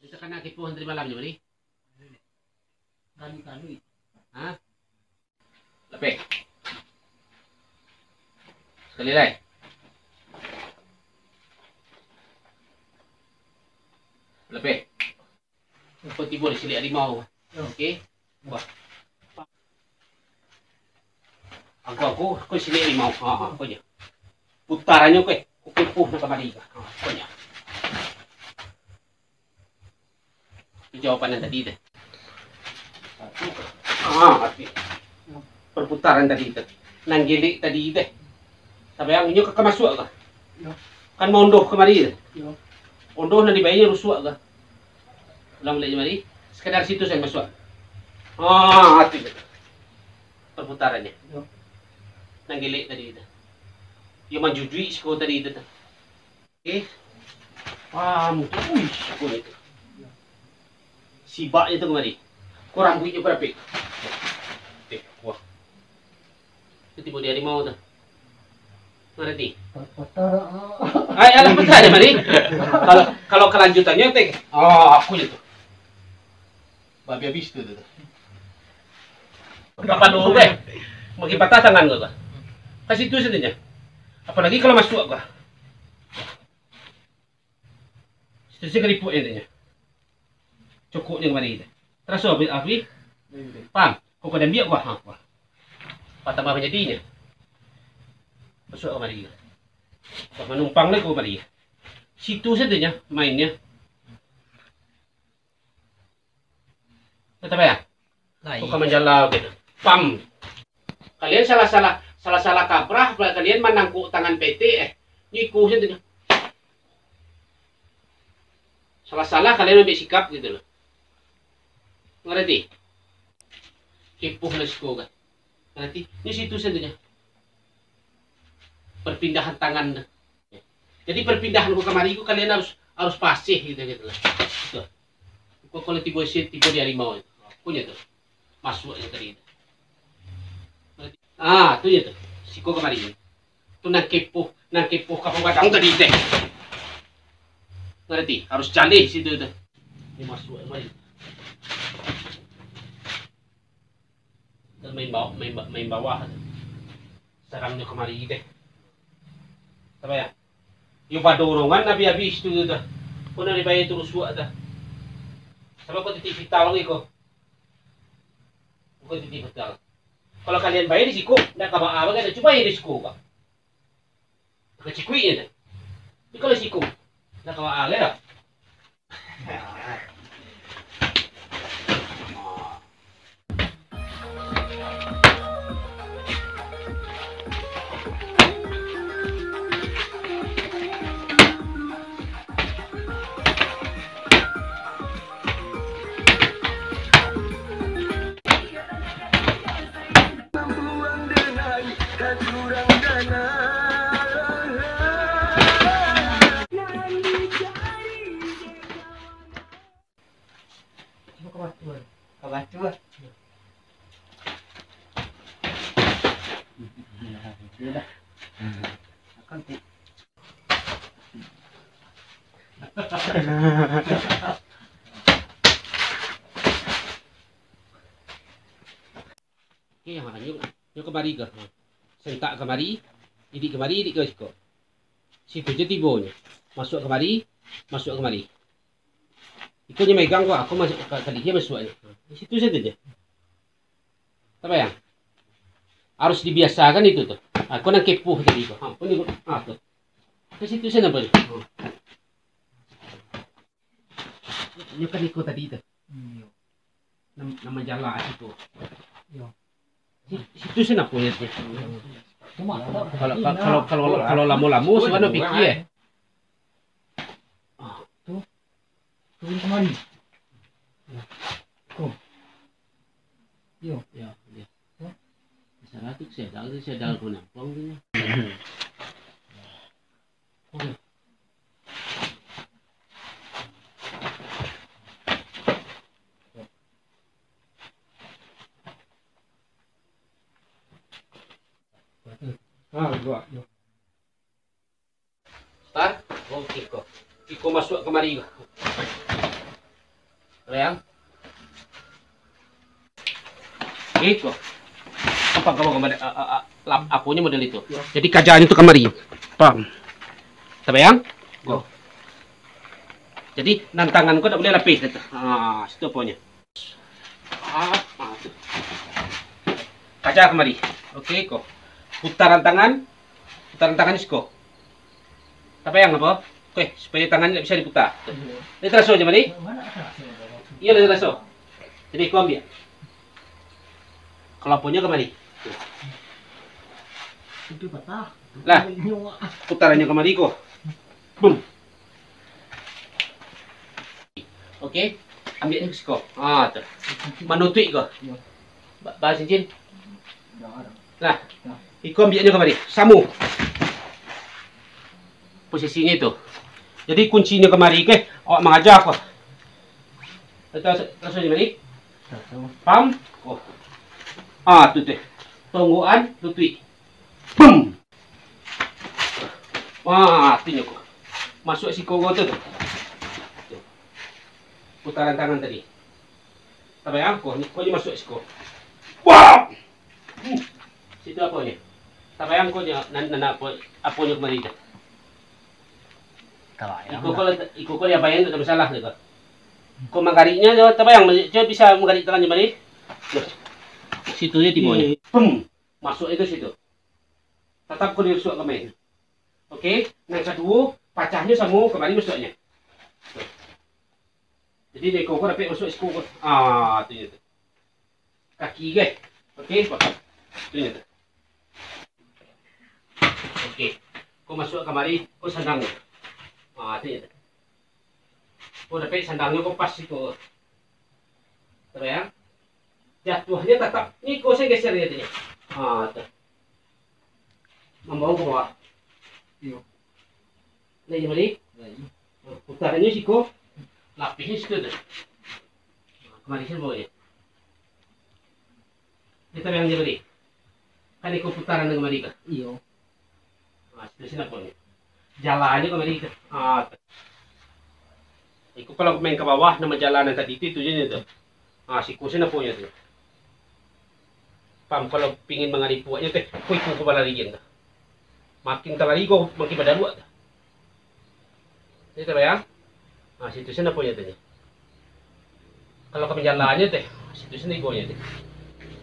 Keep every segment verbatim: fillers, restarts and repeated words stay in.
Kito kana kipuah tadi malam ni, Mari. Kali-kali. Ha? Lapeh. Sakali lai. Lapeh. Kau tibo di silik harimau. Yo. Okey. Wah. Aku, aku, aku silik harimau. Ha, ha, aku je. Putarannyo ke? Aku kipuah nak kamari. Ha, aku je. Jawaban nan tadi tu. Ah, ati. Perputaran tadi tu. Nan gelek tadi tu. Tapi yang inyo ka, ka masuak ka? Yo. Kan maondoh kamari tu. Yo. Ondoh nan dibayia rusuak ka? Ulang balik kamari. Sekadar situ saja masuak. Ah, ati. Perputarannyo. Yo. Nan gelek tadi tu. Yo manjujuik siko tadi tu. Eh, pam tu, uish, aku ni tu. Sibaknyo tu kamari. Ko rambuiknyo ko dapek. Eh, wah. Tu tibo di harimau tu. Ngarati? Patah dah. Ai, alah, patah aja, Mari. Kalau, kalau kelanjutannya, teh. Oh, aku je tu. Babi habis tu, tu, tu. Kapalo, eh. Makin patah tangan kau, tu. Ka situ sajo nyo. Apalagi kalau masuak, kau. Situ sajo karipuak inyo tu nyo. Cokoknyo kamari tu. Taraso, Afi? Afi? Paham? Kau ka diambiak, kau? Ha, kau. Patambah manjadinyo. Masuak kamari. Kau manumpang lai kau kamari. Situ sajo nyo mainnyo. Lah tabayang? Lai. Kau ka manjala gitu. Pam. Kalian salah-salah, salah-salah kaprah, kalian manangkuk tangan petek, eh. Nyo iko sajo tu nyo. Salah-salah kalian ambiak sikap gitu loh. Ngarati? Kipuah lah siko kan. Ngarati? Nyo situ sajo tu nyo. Perpindahan tangan tu. Jadi perpindahan ko kamari ko kalian harus, harus pasih gitu, gitu lah. Gitu. Ko kalau tibo isi, tibo di harimau itu. Punyo tu. Masuak itu tadi. Ah, tu je tu. Siko kamari. Tu nan kipuah, nan kipuah kapau gadang tadi teh. Ngarati? Harus jaleh situ tu. Ni masuak kamari. Dan main bawah, main, ba- main bawah tu. Sarangnyo kamari teh. Sabayang. Yo badorongan abih-abih tu, tu, tu. Ko nan dibayia tu rusuak tu. Samo ko titih vital lagi ko. Ko titih vital. Kalau kalian bayia di siko, ndak ka baa bagai, cuma bayia di siko, Pak. Ka cikuiknyo tu. Tapi kalau siko, ndak ka baa bagai lah. Cuba ka batu, eh. Ka batu, eh. Iyo dah. Akan ti- Oke, ha, nyo, nyo kamari ko. Ha. Sentak kamari, idik kamari, idik ka siko. Situ je tibonyo. Masuak kamari, masuak kamari. Iko nyo megang ko, ako masuak ka, ka dia masuaknyo. Ha, di situ sajo je. Tabayang? Harus dibiasakan itu tu. Ha, ko nan kipuah tadi ko. Ha, ko ni ko. Ha, tu. Ka situ sajo napa tu? Ha. Nyo kan iko tadi tu. Hmm, iyo. Nam-, nan manjala situ. Iyo. Si-, situ sajo napa nyo tu. Cuma, kalau, kalau, kalau, kalau lamo-lamo, sudah pikia, eh. Tu. Turun kamari. Ko. Iyo. Iyo, iyo. Ko. Salah tu, sedal tu, sedal ko nampang tu. Oke. Ah, dua, dua. Star, oh, iko. Iko masuak kamari. Tabayang. Iko. Apa kau gambar, a, a, a, lap-, aponyo model itu. Ya. Jadi kajanyo tu kamari. Paham? Tabayang? Go. Jadi, nan tangan kau tak boleh lapeh tu. Ha, situ aponyo. Ah, ah, tu. Kaja kamari. Oke, ko. Putaran tangan. Putaran tangan siko. Tabayang apa? Oke, supaya tangan tak bisa diputar. Ini taraso aja, Mari. Iya, lah taraso. Jadi, ko ambil. Kalau aponyo kamari. Itu patah. Lah. Putarannya kamari ko. Bum. Oke, ambil siko. Ah, tu. Manutuik ko. Ba-, ba cincin. Lah, iko ambiaknyo kamari. Samo. Posisinyo itu. Jadi kuncinyo kamari ke, awak mangaja ko. Tahu, tahu, tahu, Mari? Pam. Oh. Ah, tu, tu. Tonggoan, tutuik. Bum. Wah, artinyo ko. Masuk siko ko tu, tu. Tu. Putaran tangan tadi. Tabayang ko, ni ko ni masuk siko. Wah! Hmm. Situ aponyo. Tabayang ko nyo, nan, nan apo, aponyo kamari tu. Tabayang. Iko ko lah, iko ko lah bayang tu tak masalah tu ko. Ko manggariknyo tu, tabayang, cuma bisa manggarik tangannyo mari. Nah. Situ je tibonyo. Pum. Masuk itu situ. Tatap ko dirusuak kamari. Oke, nan kaduo, pacahnyo samo kamari masuaknyo. Jadi, dari ko ko dapek masuak siko ko. Ah, tu je tu. Kaki ke? Oke, tu je tu. Oke. Ko masuak kamari, ko sandang. Ah, tu je tu. Ko dapek sandangnyo ko pas siko. Tabayang? Jatuahnyo tatap. Ni ko sajo geser je tu. Ha, tu. Mambawa ka bawah. Iyo. Lai, Mari? Lai. Putarannyo siko. Lapihnyo situ tu. Kamari siko bawah je. Ni tabayang je, Mari. Kan iko putaran nan kamari ka? Iyo. Ah, situ siko aponyo. Jalannyo kamari ka. Ah. Iko kalau main ka bawah, nan jalan nan tadi tu, itu je tu. Ah, siko siko aponyo tu. Pam, kalau pingin mangaripuaknyo teh, ko iko ko balarian tu. Makin talari ko, makin badaruak tu. Jadi, tabayang? Nah, situ siko aponyo tu. Kalau ka manjalannyo teh, situ siko ikonyo teh.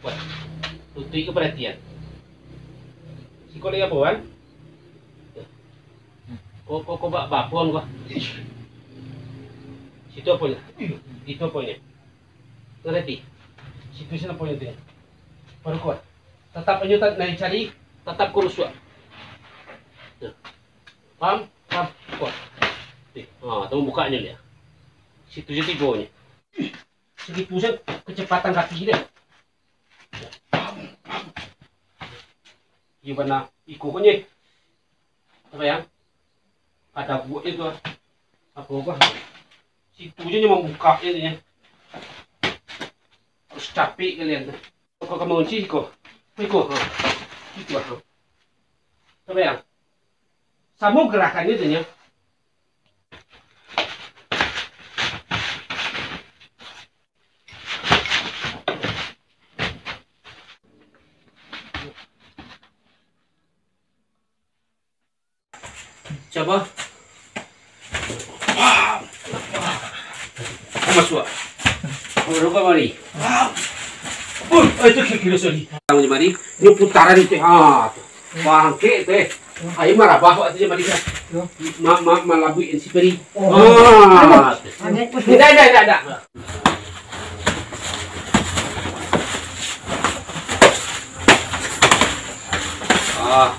Wah, tutuik ka paratian. Siko lai apo, Wan? Ko, ko, ko ba-, bapon ko. Situ aponyo? Itu aponyo? Ngarati? Situ siko aponyo tu. Baru kuat. Tatap ajo ta-, nan cari, tatap ko rusuak. Tuh. Paham? Paham? Kuat. Eh, ha, tu bukaknyo dia. Situ je tigonyo. Ih, sagitu sen kecepatan kaki dia. Gimana? Iko ko nye. Apa ya? Ada buat itu. Apa ko? Situ je nyo mambuka je nyo. Harus capek kalian tu. Kau ka mangunci iko. Iko, ha. Iko, ha. Apa ya? Samo gerakannyo tu nyo. Cubo. Wah. Masuak. Baru kamari. Wah. Uh, itu kira-kira sorry. Tang di mari. Ini putaran itu. Ha, tu. Bangkit tu, eh. Ayo marabah waktu je mari. Ma, ma, malabuik si Peri. Oh. Ah. Ayo. Tidak, tidak, tidak, tidak. Ah.